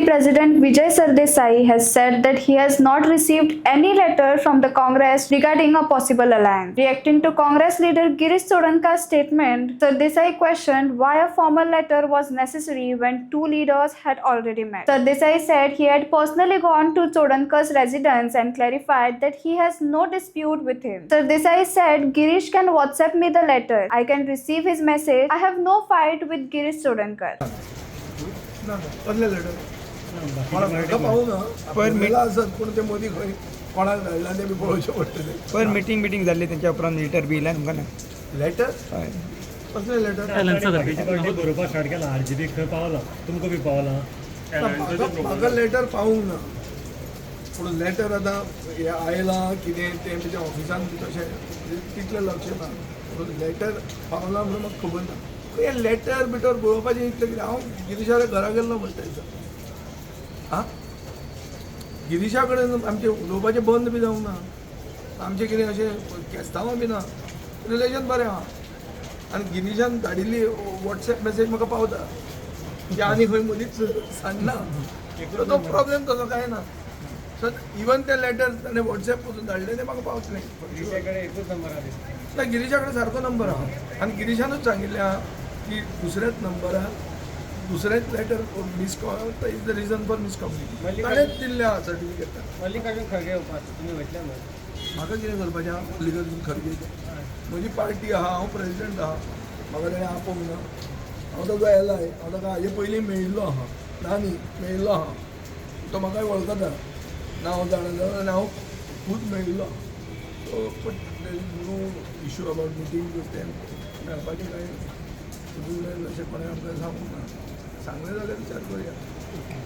President Vijay Sardesai has said that he has not received any letter from the Congress regarding a possible alliance. Reacting to Congress leader Girish Chodankar's statement, Sardesai questioned why a formal letter was necessary when two leaders had already met. Sardesai said he had personally gone to Chodankar's residence and clarified that he has no dispute with him. Sardesai said, "Girish can WhatsApp me the letter. I can receive his message. I have no fight with Girish Chodankar." ना ना, कसलें letter कोणा म्हाका पावूं ना. पयला आसत, पूण ते मदीं खंय कोणाक धाडला तें बी पळोवचें पडटलें. पयर मिटींग बिटींग जाल्ली, तेंच्या उपरांत लेटर बी येयलें तुमकां ना? लेटर? हय. कसलें लेटर? पार्टी बरोवपाक स्टार्ट केला, आरजीपी खंय पावला, तुमकां बी पावला? म्हाका लेटर पावूंक ना, पूण लेटर आतां हें आयलां कितें तें तुज्या ऑफिसान तशें तितलें लक्ष ना, पूण लेटर पावलां म्हणून म्हाका खबर ना. पूण हें लेटर बिटर बरोवपाचें इतलें कितें? हांव गिरीशा घरा गेल्लो म्हणटा दिसा. आं, गिरीशा कडेन आमचें उलोवपाचें बंद बी जावंक ना, आमचें कितें अशें केस्तांवां बी ना. रिलेशन बरें आहा आनी गिरीशान धाडिल्ली वॉट्सएप मॅसेज म्हाका पावता की आनी खंय मदींच सांगना. सो तो प्रॉब्लेम तसो कांय ना. सो इवन ते लेटर ताणें वॉट्सएप पसून धाडलें तें म्हाका पावतलें. ना, गिरीशा कडेन सारको नंबर आहा आनी गिरीशानूच सांगिल्लें आहा की दुसऱ्याच नंबरार दुसरेंच letter miscall is the reason for miscommunication. ताणेंच दिल्लें आहा सर्टिफिकेट. मल्लिकार्जून खरगे येवपाक तुमी वयतले मरे? म्हाका कितें करपाचें आहा मल्लिकार्जून खरगे? म्हजी पार्टी आहा, हांव प्रेजिडंट आहा, म्हाका ताणें आपोवंक ना. हांव ताजो एलाय. हांव ताका हाजे पयलीं मेळिल्लो आहा. ना न्ही, मेळिल्लो आहा. तो म्हाकाय वळखता ना, हांव जाणा जाल्यार. आनी हांव खूब मेळिल्लो. So but there is no issue about meeting with them. मेळपाचें कांय अशें कोणें आमकां सांगूंक ना. सांगलें जाल्यार विचार करुया.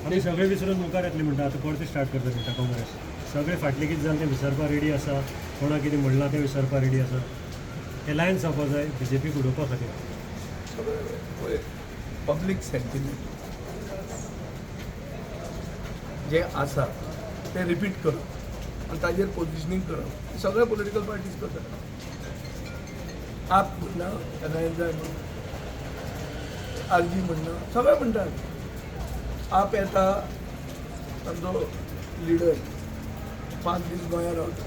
आमी सगळे विसरून मुखार येतले म्हणटा, आतां परते स्टार्ट करता म्हणटा काँग्रेस. सगळे फाटलें कितें जालें तें विसरपा रेडी आसा, कोणा कितें म्हणलां तें विसरपा रेडी आसा, एलायन्स जावपा जाय बीजेपीक उडोवपा खातीर. पळय, पब्लीक सेंटिमेंट जें आसा तें रिपीट करप आनी ताजेर पोजिशनींग करप सगळे पॉलिटिकल पार्टीज करतात. आप म्हणना एलायन्स जाय म्हणून, आरजी म्हणना, सगळे म्हणटात. आप येता, तांचो लिडर 5 दीस गोंयांत रावता,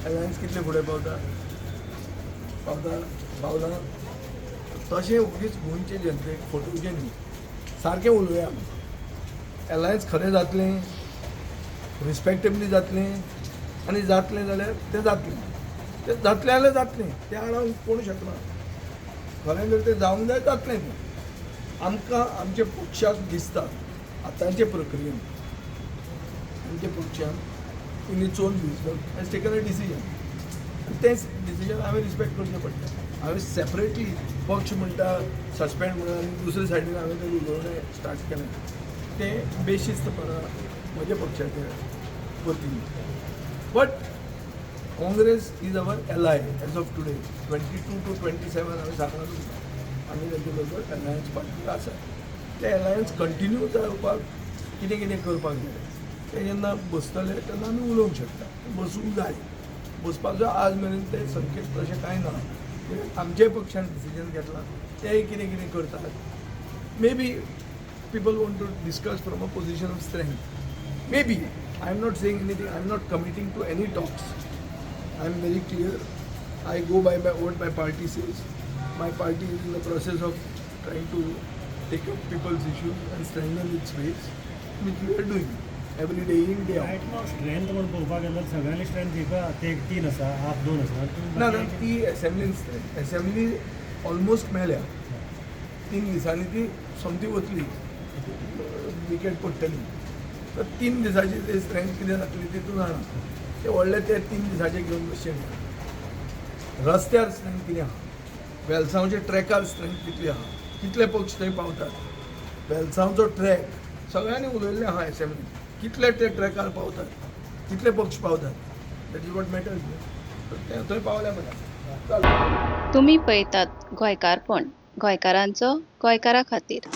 एलायन्स कितले फुडें पावता? पावता? पावला? तशें ओगीच गोंयचे जनतेक फटोवचें न्ही. सारकें उलोवया. एलायन्स खरें जातलें, रिस्पेक्टेबली जातलें आनी जातलें जाल्यार तें जातलें. तें जातलें जाल्यार जातलें, तें आडावंक कोण शकना. खरें जर तें जावंक जाय, जातलें तें. आमकां आमच्या पक्षाक दिसता, आतांचे प्रक्रियेन आमच्या पक्षान in its own wisdom has taken a decision. तेंच डिसिजन हांवें रिस्पेक्ट करचें पडटा. हांवें सेपरेटली पक्ष म्हणटा सस्पेंड म्हणून आनी दुसरे सायडीन हांवें तें उलोवणें स्टार्ट केलें, तें बेशिस्तपणा म्हज्या पक्षाचे वतीन. But Congress is our ally as of today. 22 to 27 हांवें सांगलां तुमकां, आमी तांचे बरोबर अलायन्स पार्टनर आसा. ते अलायन्स कंटिन्यू जावपाक कितें कितें करपाक जाय तें जेन्ना बसतले तेन्ना आमी उलोवंक शकता. बसूंक जाय, बसपाचो आज मेरेन ते संकेत तशें कांय ना. आमच्याय पक्षान डिसिजन घेतलां, तेय कितें कितें करतात. Maybe people want to discuss from a position of strength. Maybe. I am not saying anything. I am not committing to any talks. I am very clear. I go by what my party says. My party is in the process of trying to take up people's issues and strengthen its base, which we are doing every day in, day out. Right now strength म्हूण पळोवपाक गेल्यार सगळ्यांनी strength एक ते एक तीन आसा, आप दोन आसा आनी तुमी ना ना. बाकी ती असेंब्लीन स्ट्रेंथ, असेंब्ली ऑलमोस्ट मेल्या. 3 दिसांनी ती सोमती वतली, विकेट पडटली. तर 3 दिसाची ते स्ट्रेंथ कितें जातली ती तूं जाणा. ते व्हडले ते 3 दिसाचे घेवन बसचे न्ही. रस्त्यार स्ट्रेंथ कितें आहा, वेलसांवचे ट्रॅकार स्ट्रेंथ कितली आहा, कितले पक्ष थंय पावतात, वेलसांवचो ट्रॅक सगळ्यांनी उलयल्लें आहा एसेंब्ली, कितले ते ट्रॅकार पावतात, कितले पक्ष पावतात, that is what matters न्ही. तर ते थंय पावल्या मरे, चल. तुमी पळयतात गोंयकारपण, गोंयकारांचो गोंयकारा खातीर.